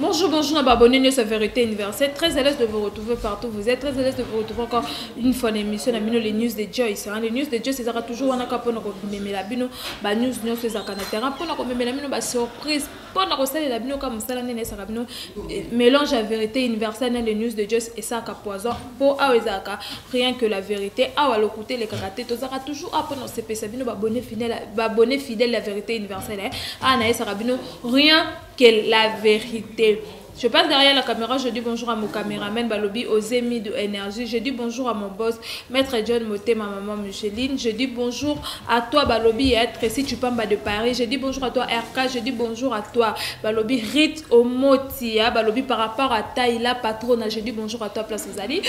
Bonjour, bonjour, abonnés News Vérité Universelle. Très à l'aise de vous retrouver partout. Vous êtes très à l'aise de vous retrouver encore une fois l'émission, la les news de Joyce. Hein. Les news de Joyce, c'est toujours wana ka pona ko memela bino ba news nyonso ezalaka na terrain pona ko memela bino ba surprise pona ko salela bino ka mosala nene esaka bino eh, mélange ya vérité universelle na les news de Joyce esaka poison po awa ezalaka rien que la vérité awa lokuta elekaka te tozalaka toujours awa pona kosepelisa bino ba abonné fidèle ba abonné fidèle ya vérité universelle eh. Awa nayesaka bino rien que la vérité. Je passe derrière la caméra, je dis bonjour à mon caméraman Balobi Ozemi de Énergie. Je dis bonjour à mon boss, Maître John Moté, ma maman Micheline. Je dis bonjour à toi Balobi et Tracy Chupamba de Paris. Je dis bonjour à toi RK. Je dis bonjour à toi Balobi Rit Omotia. Balobi par rapport à Taïla Patrona. Je dis bonjour à toi Place Ozali.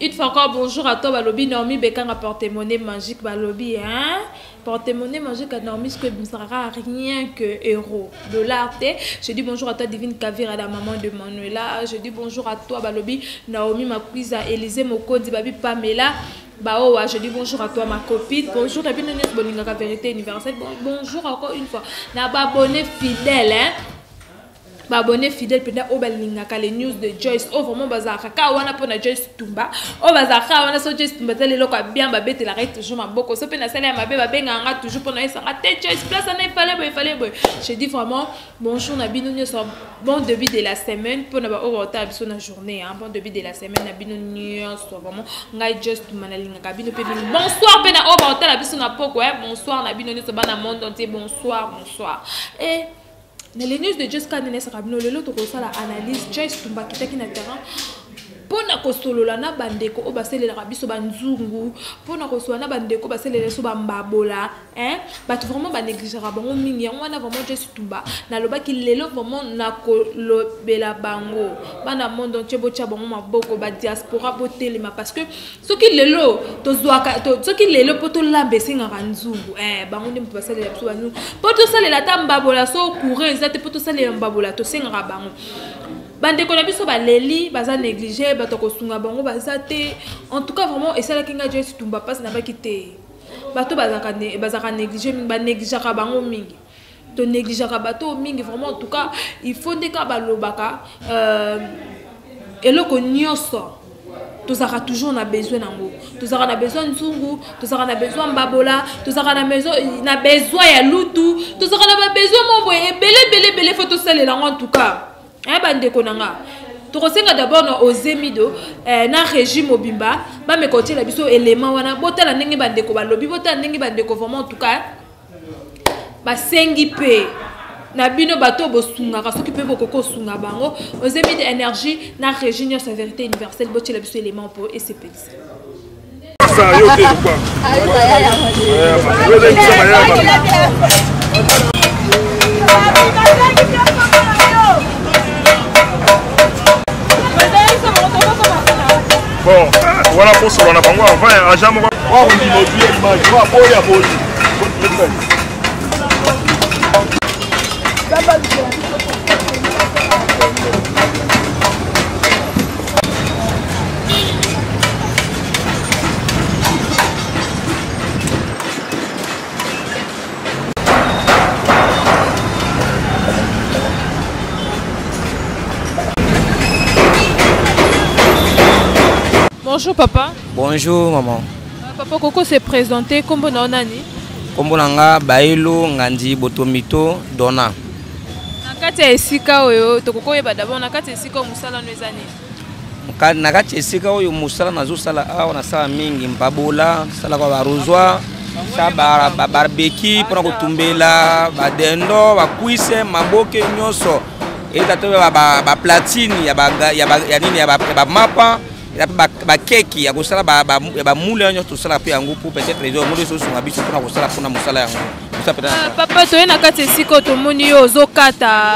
Une fois encore, bonjour à toi Balobi Naomi Bekanga porte-monnaie magique Balobi. Hein? Porte-monnaie magique à Naomi, ce que ne rien que euro, dollar te. Je dis bonjour à toi Divine Kavira, la maman de Manuela. Je dis bonjour à toi Balobi Naomi Makuiza, Élisée Mokondi, Babi Pamela. Baowa, je dis bonjour à toi ma copine. Bonjour Nabi Nunes Bolingaka Vérité Universelle. Bon, bonjour encore une fois. Na abonné fidèle hein. Ba abonné fidèle mpenza oyo balingaka les news de Joyce oyo vraiment bazalaka kaka wana mpona Joyce Tumba oyo bazalaka kaka wana so Joyce Tumba azali eloko ya bien babetelaka ye toujours maboko so mpe nasali ya mabe babengaka nga toujours mpona yesanga te Joyce place wana efale boye efale boye. Je dis vraiment bonjour na bino nyonso, bon début de la semaine mpona baoyo baotala biso na journée hein. Bon début de la semaine na bino nyonso, vraiment ngai Joyce Tumba nalingaka bino mpe bino. Bonsoir mpe na oyo baotala biso na poko hein. Bonsoir na bino nyonso bana monde entier, bonsoir, bonsoir. Et na les news de Joyce Kane nesaka bino lelo tokosala analyse. Joyce Tumba akitaki na terrain mpona kosolola na bandeko oyo basalelaka biso banzungu, mpona kosolola na bandeko oyo basalelaka biso bambabola hein? Bato vraiment banégligeaka bango mingi. Yango wana vraiment Joyce Tumba nalobaki lelo vraiment nakolobela bango bana monde entier, botya bango maboko, badiaspora botelema, parce que soki lelo tozwaka to, soki lelo mpo tolamba esengaka nzungu eh, bango nde moto basalela biso banzungu mpo tosalela ata mbabola. So courant eza te mpo tosalela mbabola, tosengaka bango. Bandeko na biso baleli, baza négligé, bato ya kosunga bango baza te. En tout cas vraiment esalaki ngai Joyce Tumba mpasi. Nabaki te bato bazalaka négligé mingi, banégligeaka bango mingi, tonégligeaka bato mingi vraiment. En tout cas il faut nde kaka balobaka eloko nyonso tozalaka toujours na besoin nango. Tozalaka na besoin nzungu, tozalaka na besoin mbabola, tozalaka na besoin ya lutu, tozalaka na babesoin mo boye ebele ebele ebele, faut tosalela yango. En tout cas aya bandeko na nga, tokosenga d'abord na Ozemido na régime mobimba bameka kotiela biso élément wana. Botala ndenge bandeko balobi, botala ndenge bandeko vraiment en tout cas basengi mpe na bino bato oyo bosungaka, soki mpe bokoki kosunga bango. Ozemide Énergie na régie nyonso ya Vérité Universelle, botiela biso élément mpo esepelisa. Yo te lokwa. Bon, wana kosolola na bango avant agent moko wakondima ozwi image oyo ya boni. Bonjour papa. Bonjour maman. Papa Coco s'est présenté comme bon nani? Kombo na nga Baelo Ngandi Botomito Dona. Na kati ya esika oyo tokoki koyeba d'abord na kati ya esika oyo mosala no eza nini? Na kati ya esika oyo mosala nazosala awa, nasala mingi mbabola, nasalaka baarrosoir, sa babarbecue mpona kotumbela badendo, bacuisse, maboke nyonso, eza to baplatine ya nini ya bamapa, eza mpe bakeki ya kosala ya bamule nyonso. Tosala mpe yango mpo peut-être ezo yango nde ezosunga biso mpona kosala mpona mosala yango. Papa, toye na kati esika oyo, tomoni yo ozokata.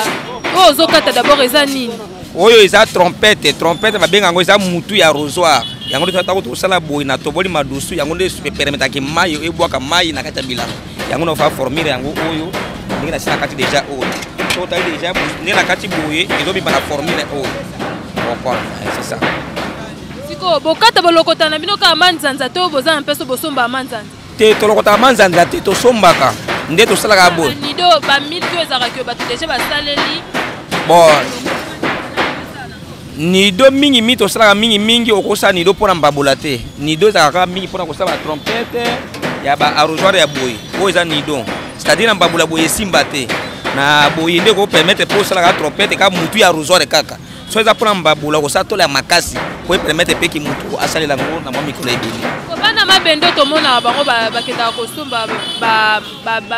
Oyo ozokata d'abord eza nini? Oyo eza trompette. Trompette babenga yango, eza mutu ya arrosoir. Yango nde ntango tosala boye na toboli madusu, yango nde epermetaki mai ebwaka mai na kati ya bilanga. Yango na fa formule yango oyo ndenge na si na kati déjà oyo so otali déjà ndenge na kati boye ezobima na formule oyo. Comprendre, c'est ça. Sikoyo bokata, bolokota na bino kaka manzanza to boza na mpeso bosomba manzanza? Te, tolokotaka manzanza te, tosombaka nde tosalaka boye. Nido bamilki oyo ezalaka ke bato déjà basaleli. Bon. Nido mingi mingi tosalaka mingi mingi, okosala nido mpona mbabola te. Nido ezalaka kaka mingi mpona kosala batrompete ya ba arrosoir ya boye, oyo eza nido, c'est-à-dire na mbabola boye esimba te. Na boye nde ekopermettre mpo osalaka trompete kaka mutu ya arrosoir kaka. So eza mpona mbabola, okosala tolo ya makasi po epermettre mpe ki mutu asalela yango na mwa mikolo ebele. Bana mabende tomonaka bango bakendaka kosomba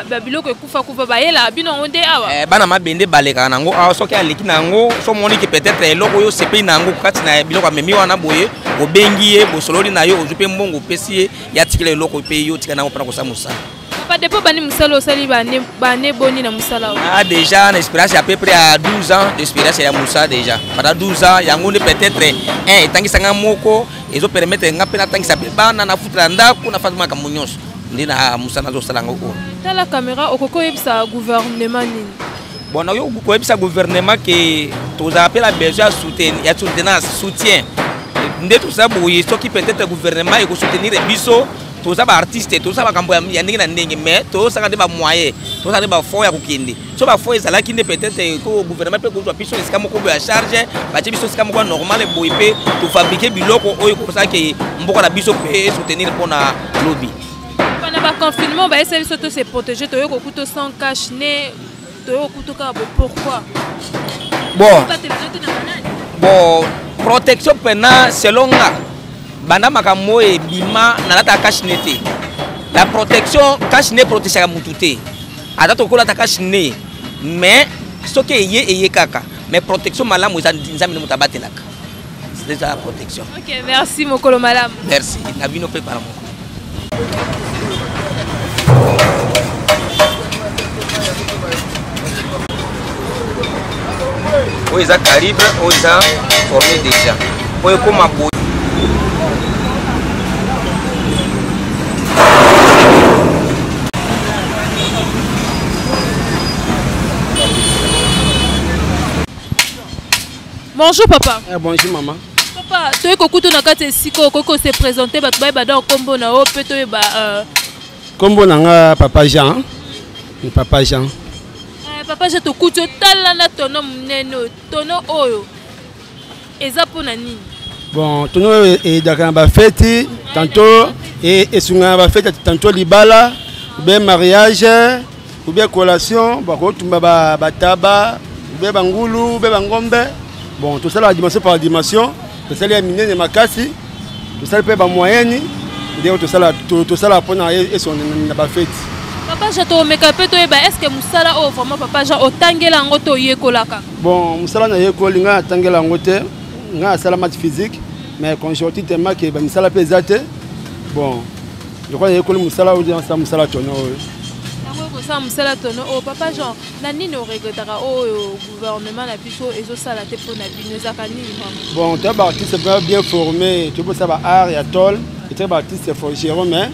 babiloko ekufakufa, bayelaka bino yango nde awa? Eh, bana mabende balekaka nango awa. Soki aleki na yango, so omoni ke peut-être eloko oyo osepeli na yango kati na biloko amemi wana boye, obengi ye, bosololi na yo, ozwi mpe mbongo, opesi ye, ye atikela eloko mpe yo otika nango mpona kosala mosala. Papa, depuis bani mosala osali bane boni na mosala oyo? Ah, déjà na expérience à peu près à 12 ans d'expérience ya mosala déjà. Pendant 12 ans yango nde peut-être un etangisa nga moko, ezopermettre nga mpe natangisa mpe bana, nafutela ndako, nafandi makambo nyonso nde na mosala nazosala yango oyo. Tala caméra, okoki oyebisa gouvernement nini? Bon, nakoki koyebisa gouvernement ke tozala mpe na besoin ya soutien, ya soutenance, soutien nde toza boye. Soki peut-être gouvernement ekosoutenir biso, toza baartiste, toza makambo ya ndenge na ndenge, mais tozosaka nde bamoyen, tozosaka nde bafond ya kokende. So bafond ezalaki nde peut-être ko gouvernement mpe kozwa biso esika moko boye ya charge, batie biso esika moko ya normal boye, mpe tofabrike biloko oyo kosala ke mboka na biso mpe esoutenir mpona lobi. Pendant baconfinement bayesa biso to se protéger, toyei kokuta sans cache ne, toyei kokuta kaka boye, pourquoi? Bon, protection mpena selon nga, banda makambo oyo ebima, nalataka cache ne te. La protection, cache ne protégeaka mutu te. Ata tokolata cache ne, mais soki eye eye kaka. Mais protection malamu eza Nzambe nde moto abatelaka, eza la protection. Ok, merci, mokolo malamu. Merci na bino mpe bana moko. Oyo eza calibre, oyo eza formé déjà, oyo ekoma boye. Bonjour papa. Eh, bonjour maman. Papa, toyei kokuta na kati esika, okoki kose présenter, bato bayeba donc nkombo na yo mpe toyeba. Nkombo na nga Papa Jean. Papa Jean. Papa Jean, tokuti otala na tono monene oyo. Tono oyo eza mpona nini? Bon, tono oyo eyedaka na bafeti, tantôt esungaka na bafeti, tantôt libala ou bien mariage ou bien collation, bakotumba bataba ou bien bangulu ou bien bangombe. Bon, tosalaka dimension par dimension, tosali ya minene makasi, tosali mpe bamoyenne, nde oyo tosala mpona esonga na bafeti. Papa Jean, tokomeka mpe toyeba, est ce que mosala oyo vraiment, papa Jean, otangela yango to oyekolaka? Bon, mosala nayekoli, ngai natangela yango te. Ngai asala math physique, mais conjoncture tellement ke bamisala mpe eza te. Bon, lokola nayekoli mosala oyo, nasala mosala tono oyo. Yango kosala mosala tono oyo. Papa Jean, na nini oregretaka oyo gouvernement na biso ezosala te mpo na bino? Ezalaka nini vraiment? Bon, toya baartiste vraiment bien formé, toyebosala baart ya tole, etoya baartiste forgeron, mais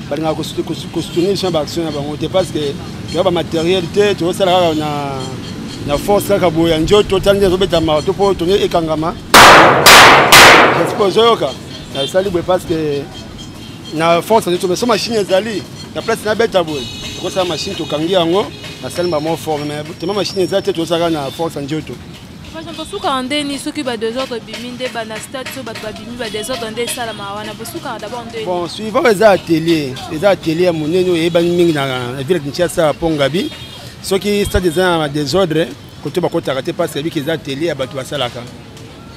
balingaka kosoutenir biso na baaction na bango te, parce que toya bamatériel te, tozosala kaka na force kaka boye ya nzoto. Tala nde azobeta marto mpo tonge ekangama, j'espère ozoyoka. Nasali boye parce que na force ya nzoto, mais so machine ezali na place, nabeta boye, tokosala machine, tokangi yango, nasali bamo forme. Mais tema machine eza te, tozosala na force ya nzoto. Bosukaka ndeni soki badésordre ebimi nde bana stade, so bato babimi, badésordre nde esalamaka wana, bosukaka d'abord ndeni? Bon, suivant eza atelier, eza atelier ya monene oyo eyebani mingi na ville ya Kinshasa, mpo ngabi soki stade eza na désordre, kote bakotaka te, parce que eza atelier ya bato basalaka,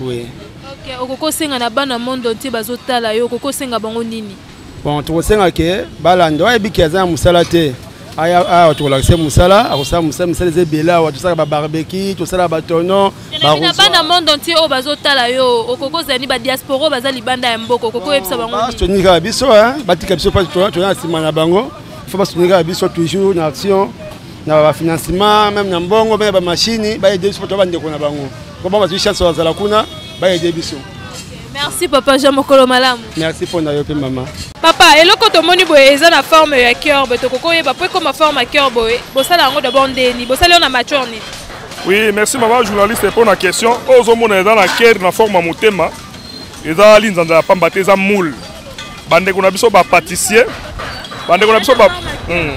oui. Ok, okoki osenga na bana monde entier bazotala yo, okoki osenga bango nini? Bon, tokosenga ke balanda oyo ayebiki aza na mosala te, aya awa, tokolakisa mosala, akosala mosala. Misala eza ebele awa, tosalaka babarbecue, tosalaka batono. Na bana monde entier oyo bazotala yo, okoki ozali badiaspora oyo baza libanda ya mboka, okoki oyebisa bango? Basoutenir kaka biso, batika biso, toza na nsima na bango. Faut basoutenir kaka biso toujours na action, na bafinancement, même na mbongo, même na bamachine, baaider biso po toza bandeko na bango. Po bango bazwi chance bazala kuna, baaider biso. Merci papa Jean, mokolo malamu. Merci mpo na yo mpe mama. Papa, eloko tomoni boye eza na forme ya cœur boye, tokoki oyeba po ekoma forme ya cœur boye, bosala yango d'abord ndeni? Bosali yango na matière nini? Oui, merci mama journaliste mpo na question. Oyo ozomona eza na cœur na forme ya motema, eza linzanza ya pamba te, eza moule. Bandeko na biso bapâtissier, bandeko na biso ba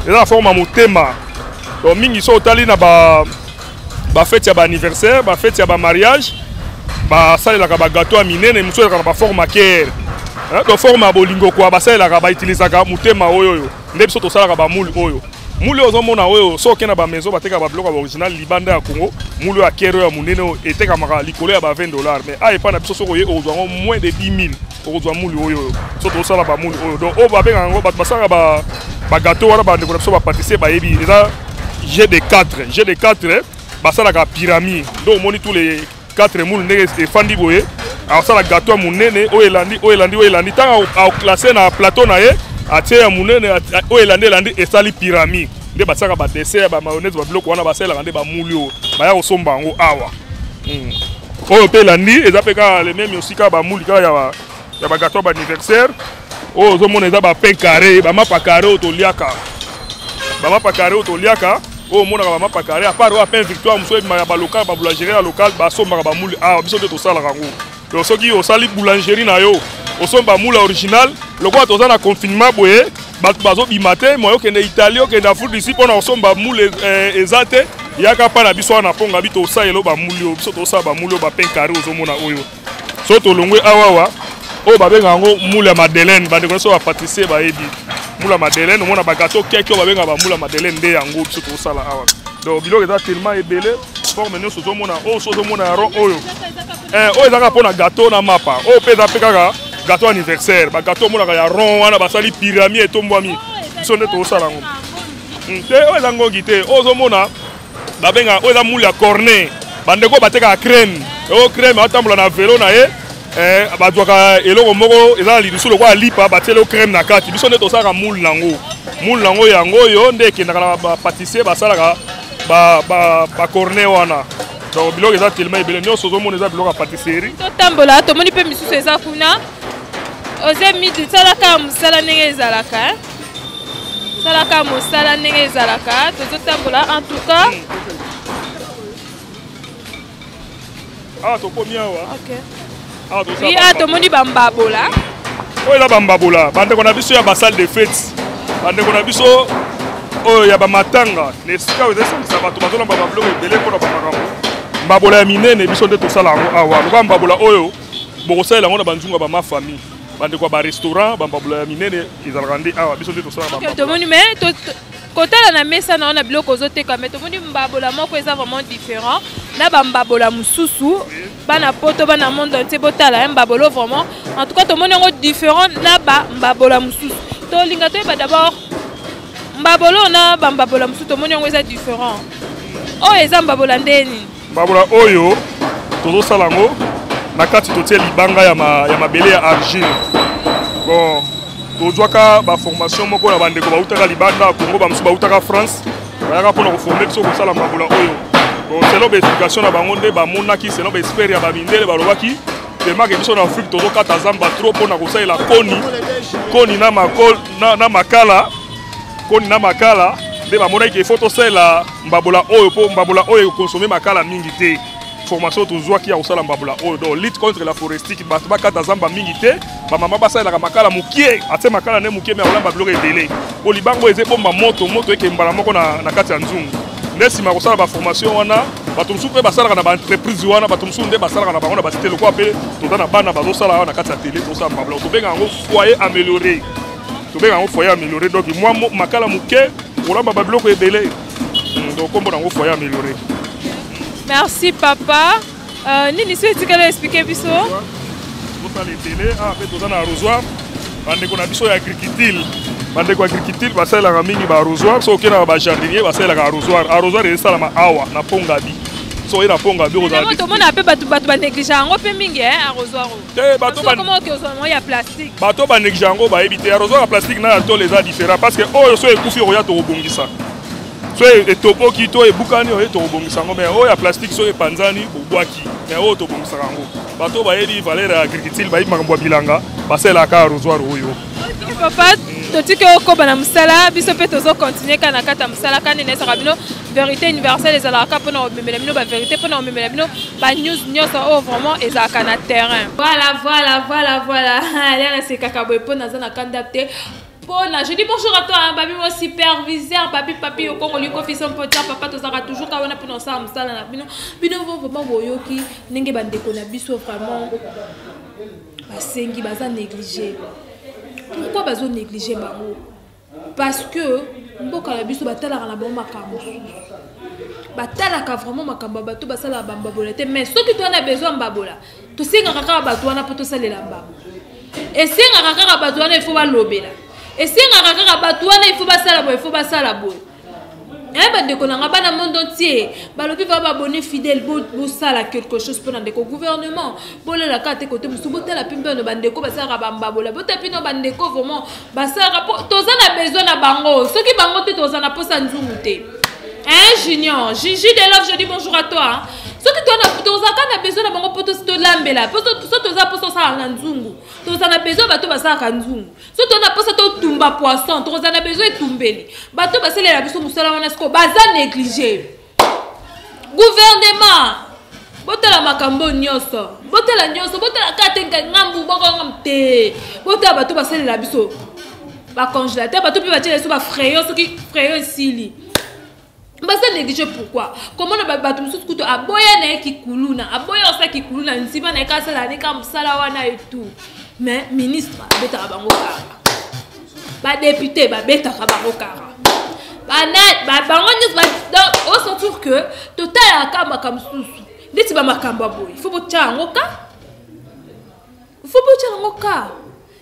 eza na forme ya motema. Donc mingi so otali na ba bafete ya baanniversaire, bafete ya bamariage, Basalelaka bagâteau ya minene, mosusu ezalaka na baforme ya cœur, donc forme ya bolingo kwa. Basalelaka, bautilisaka motema oyo. Oyo nde biso tosalaka bamoule oyo. Moule oyo ozomona oyo, so okende na bamaison batekaka babiloko ya baoriginal libanda ya Congo, moule oyo ya cœur oyo ya monene oyo etekamaka likolo ya ba 20 $. Mais a epai na biso, soki oye, okozwa yango moins de 10 000, okozwa moule oyo. Oyo so tozosala bamoule oyo, donc oyo babengaka yango, bato basalaka bagâteau wana, bandeko na biso bapâtissier bayebi, eza G de 4. G de 4, basalaka pyramide. Donc omoni tous les 4 moule ndenge efandi boye, akosala gâteau ya monene, oyo elandi, oyo elandi, oyo elandi. Ntango akoclasser na plateau na ye, atie ya monene, oyo elandi, elandi, esali pyramide. Nde batiaka badessert, bamayonnaise, babiloko wana, basalelaka nde bamoule oyo. Baya kosomba yango awa. Oyo mpe elandi, eza mpe kaka le même aussi, kaka bamoule kaka ya bagâteau ya baanniversaire. Oyo ozomona eza bapain carré, bamapa carré oyo toliaka, bamapa carré oyo toliaka, oyo omonaka bamapa carré. À part oyo pain Victoire, mosusu ebimaka balocal, baboulangerie ya local basombaka bamoule awa. Biso nde tosalaka yango. Donc soki osali boulangerie na yo, osomba moule original. Lokola toza na confinement boye, bato bazobima te, moyo okende Italie, okende Afrique du Sud mpona kosomba moule eza te. Yaka mpa na biso wana, mponga bi tosalela bamoule oyo. Biso tosala bamoule oyo, bapain carré ozomona oyo. So tolongwe awawa, oyo babengaka yango moule ya madeleine. Bandeko nyonso bapâtissier bayebi moule ya madeleine. Omona bagâteau keke oyo babengaka bamoule ya madeleine, nde yango biso tozosala awa. Donc biloko eza tellement ebele, forme nyonso ozomona oyo. So ozomona ya rond oyo, oyo ezaka mpona gâteau na mapa. Oyo mpe eza mpe kaka gâteau anniversaire, bagâteau omonaka ya rond wana, basali pyramide etombwami, biso nde tozosala yango te. Oyo eza ngongi te. Oyo ozomona, babengaka oyo eza moule ya cornet. Bandeko batekaka crème oyo, crème atambola na velo na ye, bazwaka eloko moko eza na lidusu lokola lipa, batieli crème na kati. Biso nde tosalaka moule nango. Moule nango yango oyo, nde ekendaka na bapâtissier, basalaka bacornet wana. Donc biloko eza tellement ebele, nyonso ozomona eza biloko ya pâtisserie. Totambola, tomoni mpe misusu eza kuna. Oze midi, salaka mosala ndenge ezalaka, salaka mosala ndenge ezalaka. Tozotambola en tout cas. Awa tokomi awa. Awa oui, awa tomoni bambabola. Oyo eza bambabola, bandeko na biso ya basalle de fête, bandeko na biso oyo ya bamatanga, na esika oyo ezasangisa bato, bazolamba babiloko ebele mpona bamakambo. Mbabola ya minene, biso nde tosala yango awa. Lokola mbabola oyo, bokosalela yango na banzunga bamafamille, bandeko ya barestaurant. Bambabola ya minene ezalaka nde awa, biso nde tosala. Tomoni, mais kotala na mesa na wana, biloko ozoteka, mais tomoni mbabola moko eza vraiment différent na bambabola mosusu. Bana Poto, bana monde entier, botala ye mbabolo. Vraiment, en tout cas, tomoni yango différent na bambabola mosusu. Tolinga toyeba d'abord mbabolo na bambabola mosusu, tomoni yango eza différent. Oyo eza mbabola ndeni? Mbabola oyo tozosala yango, na kati totie libanga ya mabele ya argile. Bon, tozwaka baformation moko na bandeko bautaka libanda ya Congo, bamosusu bautaka France, bayaka mpona koformer biso kosala mbabola oyo. Bon, selon baexplication na bango nde bamonaki, selon baexpert ya bamindele, balobaki tellement ke biso na Afrique tozokata zamba trop mpona kosalela koni, koni na, makol, na makala, koni na makala. Nde bamonaki ke faut tosalela mbabola oyo, mpo mbabola oyo ekoconsommer makala mingi te. Formation tozwaki ya kosala mbabola oyo, donc lutte contre la forestique, bato bakata zamba mingi te, bamama basalelaka makala mokie, atie makala nde mokie, me akolamba biloko ebele, po libango eza ebomba moto, moto eke mbala moko na kati ya nzungu. Nde nsima ya kosala baformation wana, bato mosusu mpe basalaka na baentreprise wana, bato mosusu nde basalaka na bango na basite, lokola mpe toza na bana bazosala awa na kati ya tele. Tozosala mbabola, tobenga yango foyer amélioré, tobenga yango foyer amélioré. Donc mwa makala moke, kolamba babiloko ebele. Donc kombo nango foyer amélioré. Merci papa. Nini so etikali expliquer biso? Tosala ebele awa mpe toza na arrosoir. Bandeko na biso ya agriculture, bandeko ya agriculture basalelaka mingi baarrosoir. So okendaka bajardinier, basalelaka arrosoir. Arrosoir esalama awa na Pongabi. So oye na Pongabi, okozala. Tomona mpe bato banéglige yango mpe mingi, arrosoir. Te, bato ya plastique. Bato banéglige yango, bayebi te. Arrosoir ya plastique na ya tole eza différent, parce que oyo so ekufi, okoya tokobongisa. So etoboki to ebukani, oye tokobongisa yango. Mais oyo ya plastique, soki epanzani, bobwaki. Mais oyo tobongisaka yango. Bato bayebi valeur ya agriculture, bayebi makambo ya bilanga, basalelaka arrosoir oyo. Ok papa, totiki okoba na mosala. Biso mpe tozocontinuer kaka na kati ya mosala. Kani nayesaka bino, Vérité Universelle ezalaka mpona komemela bino bavérité, mpona komemela bino banews nyonso oyo vraiment ezalaka na terrain. Voilà. Alia, nasekaka boye mpo naza na kanda te. Mpona je dis bonjour à toi hein, babi mo superviseur babi papi okongo likofi sompotia papa tozalaka toujours ka wana mpona osala mosala na bino. Bino vraiment boyoki ndenge bandeko na biso vraiment basengi baza négligé. Pourquoi bazo négligé bango? Parce que mboka na biso batalaka na bango makambo mosusu, batalaka vraiment makambo ya bato basalaka bambabola te. Mais soki toza na besoin mbabola, tosengaka kaka bato wana mpo tosalela mbabola. Esengaka kaka bato wana, ifo balobela. Esengaka kaka bato wana, ifo basala boye, ifo basala boye. Bandeko na nga, bana monde entier balobi va babone fidèle, bosala quelque chose mpona ndeko. Gouvernement, bolela kaka te kote mosusu, botala mpe mbano bandeko basalaka bambabola, botala mpe no bandeko vraiment basalaka, po toza na besoin na bango. Soki bango te, toza na posa nzungu te, hein. Junior Gigi de Love, je dis bonjour à toi, hein. Soki tozalaka na besoin na bango mpo tolambela, so toza mposa osala na nzungu, toza na besoin bato basalaka nzungu. So toza na mposa totumba poisson, tokozala na besoin etumbeli, bato basalela biso mosala wana. Sikoyo baza négligé. Gouvernement, botala makambo nyonso, botala nyonso, botala kaka te ngambu boko ngambu te, botala bato basalela biso bacongélateur, bato mpe batiela biso bafrayon. Soki frayon esili, baza négligé. Pourquoi? Komona bato mosusu kutu aboya na ye kikuluna, aboya osala kikuluna, nsima na ye kasala ne ka mosala wana et tout. Mais ministre abetaka bango kara, badéputé babetaka bango kara, bango nyonso. Donc osentir que totalaka makambo mosusu ndeti bamakambo ya boye, faut botya yango ka, faut botya yango ka.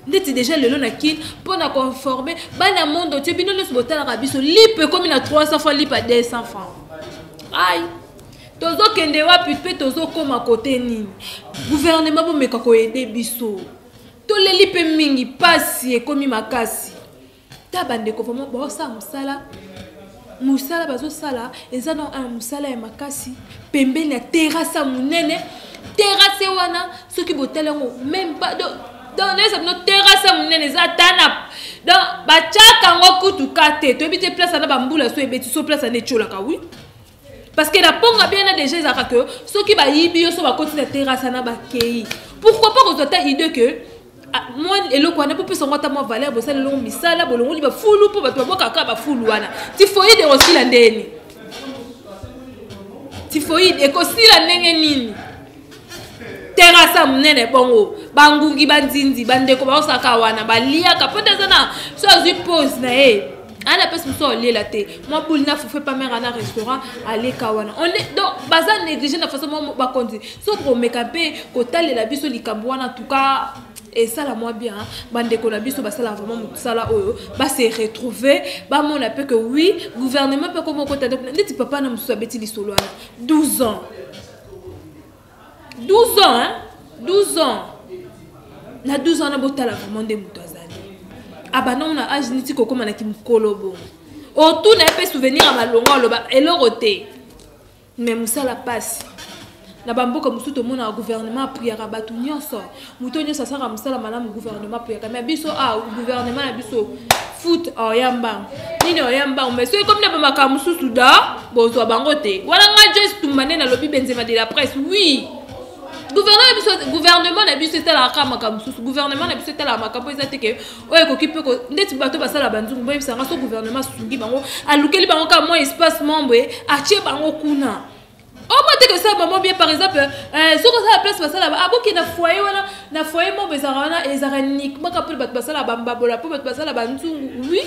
Ndeti déjà lelo na Kine, mpo na conforme bana monde otie bino nyonso botalaka biso, lipe ekomi na 300 francs, lipe ya 200 francs. Ai, tozokende wapi mpe tozokóma kote nini? Gouvernement, bomeka koaider biso, toleli mpe mingi, pasi ekomi makasi. Ta bandeko vraiment baosala mosala, mosala bazosala eza na un mosala ya makasi pembeni ya terrasse ya monene. Terrasse wana, soki botali yango, même pas. Donc nayesa bino, terrasse ya monene eza ata na, donc batiaka yango kutu ka te. Toyebi te place wana, bambula so ebeti so, place wana etiolaka. Oui, parce que na mponga bien na déjà ezalaka ke soki bayibi yo, so bakoti na terrasse wana, bakei. Pourquoi pas kozwa ata idée que mwa eloko wana mpo pesa yango ata mwa valeur? Bosala elongo misala, bolongoli bafulu mpo bato babwakaka kaka bafulu wana. Typhoïde ekosila ndeni? Typhoïde ekosila ndenge nini? Terrasse ya monene bongo, bangungi, banzinzi, bandeko baosaka wana, baliaka mpo te. Eza na so azwi pause na ye ana mpesi mosu aoliela te, mwa buli na fufu epa mare na restaurant, aleka wana. On est donc baza négligé na façon mwa. Bakonzi, so komeka mpe kotalela biso likambo wana, en tout cas esala mwa bien. Bandeko na biso basala vraiment mosala oyo, base retrouver, bamona mpe que oui, gouvernement mpe koma okota. Neti papa na mosusu abeti lisolo wana, 12 ans, 12 ans, hein? 12 ans, na 12 ans na botala vraiment nde moto azali abandango na age niti kokóma na kimokolo bongo. Otuna ye mpe souvenir ya malongo, aloba eloko te. Mais mosala pasi na bamboka mosusu, tomonaka gouvernement appuyaka bato nyonso, moto nyonso asalaka mosala malamu, gouvernement appuyaka. Mais biso a gouvernement na biso foot oya mbango nini, oya mbango. Mais soki komi na bamakambo mosusu da bozwa bango te. Wana nga Joyce Tumba nde nalobi, Benzema de la presse. Oui, gouvernement na biso, gouvernement na biso etalaka kaka makambo mosusu. Gouvernement na biso etalaka makambo eza te ke oyo ekoki mpe ndeti bato basala banzungu. Boyebisanga, so gouvernement asungi bango, alukeli bango kaka mwa espace membre, atie bango kuna, omo te ke sala bango bien. Par exemple, soki osala place basala, aboki na foyer wana, na foyer moko ezalaka wana, ezalaka uniquement kaka mpo bato basala bambabola, mpo bato basala banzungu. Oui,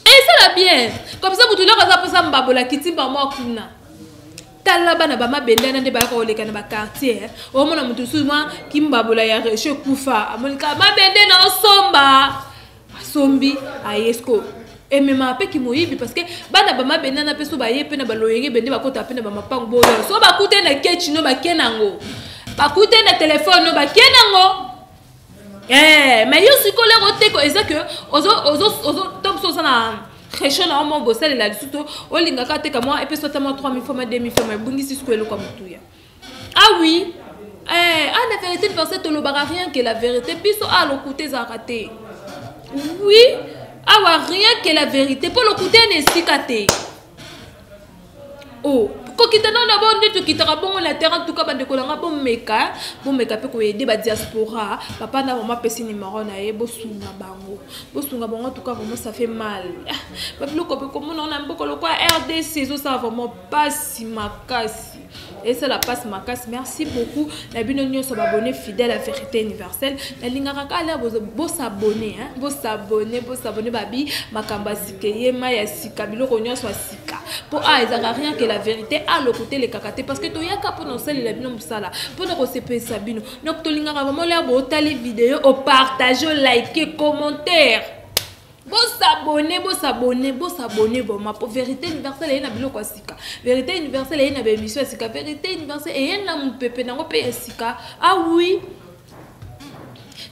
esala bien comme ça. Motu loko aza mposa mbabola, kitimba mwa kuna. Tala bana bamabende wana nde bayaka koleka na baquartier. Omona motu mosusu mwa kimbabola ya réchaud ekufa, amonika mabende na osomba, asombi, ayesko ememaka mpe kimoyibi, parce que bana bamabende wana mpe so baye mpe na baloyenge bende, bakota mpe na bamapango boyo. So bakute na kechi no, bake nango, bakute na telefone no, bake nango. Mais yo sikoyo lero te, eza ke to mosu oza na réchaud na omo bosalela lisusu, olingaka ateka mwa epesi ata mwa 3000 fois, ma 2000 fois, ma ebungisi sikoyo eloko ya motuya. Ah oui, ah, na vérité universelle tolobaka rien que la vérité. Biso ah, lokuta ezalaka te. Oui, awa rien que la vérité, mpo lokuta ene esika te. Oh. Kokita nano na bo nde tokitaka bongo na terrain. Tuka bandeko na nga, bomeka, bomeka mpe koaider badiaspora. Papa na vraiment apesi numéro na ye, bosunga bango, bosunga bango. En tout cas, vraiment, ça fait mal. Babiloko mpe komona na mboka lokwa RDC ezosala vraiment pasi makasi, esala pasi makasi. Merci beaucoup na bino nyonso baabonnés fidèle à Vérité Universelle. Nalingaka kaka bos'abonner, bos'abonner, bos'abonner. Babi makambo ya sika eyema ya sika, biloko nyonso ya sika, mpo a ezalaka rien que la vérité. Alokuta elekaka te, parce que toyaka mpona kosalela bino mosala, mpona kosepelisa bino. Donc tolingaka vraiment lere bootali video, opartage, olike, commentaire, bos'abonner, bos'abonner, bos'abonner vraiment, po Vérité Universelle eye na biloko ya sika, Vérité Universelle eye na baémission ya sika, Vérité Universelle eye na mopepe nango mpe ya sika. Ah oui,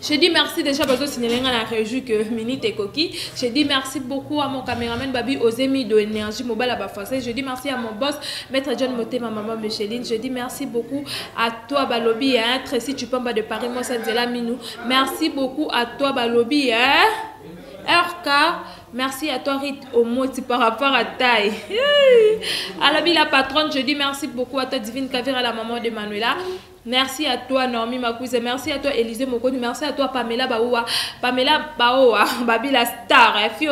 je dis merci déjà, bazo signaler la régie que minute ekoki. Je dis merci beaucoup à mon caméraman Babi Ozemi de Énergie Mobile à Bafase. Je dis merci à mon boss Maître John Motema, maman Micheline. Je dis merci beaucoup à toi Balobi, hein, Tracy Chupamba de Paris, moi Sanzela Minou. Merci beaucoup à toi Balobi, hein. RK, merci à toi Rit Omoti par rapport à taille. Alabi la patronne, je dis merci beaucoup à toi Divine Kavira, la maman de Manuela. Merci à toi Naomi Makouze, merci à toi Élisée Mokoni, merci à toi Pamela Baoua, Pamela Baoua, Babi la star, fille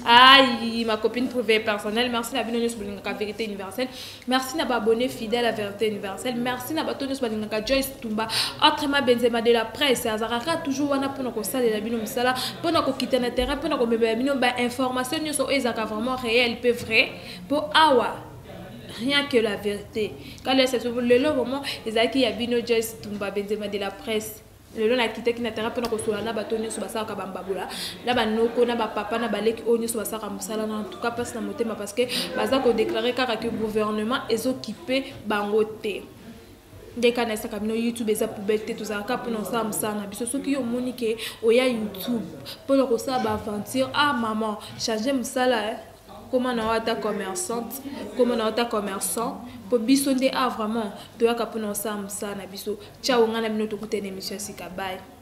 aïe, ma copine privée personnelle. Merci na bino nyonso bolingaka Vérité Universelle. Merci na abonné fidèle à Vérité Universelle. Merci na bato nyonso balingaka Joyce Tumba, autrement Benzema de la presse. Azalaka toujours wana mpona kosalela bino mosala, mpona kokita na terrain, mpona komemela bino ba information nyonso oyo ezalaka vraiment réel mpe vrai. Mpo awa rien que la vérité. Kala lelo vraiment ezalaki ya bino Joyce Tumba Benzema de la presse. Lelo nakitaki na terrain mpona kosola na bato nyonso basalaka bambabola, na banoko, na bapapa, na baleki oyo nyonso basalaka mosala na. En tout cas, mpasi na motema, parce que baza kodéclarer kaka ke gouvernement ezokipe bango te. Nde kaka nayesaka bino, YouTube eza poubelle te. Tozalaka mpona kosala mosala na biso. Soki yo omoni ke oya YouTube mpona kosala baaventure, ah maman, change mosala, koma na yo ata commerçante, koma na yo ata commerçant, mpo biso nde a vraiment toyaka mpona kosala mosala na biso. Ciao, ngai na bino tokutana émission ya sika. Bye.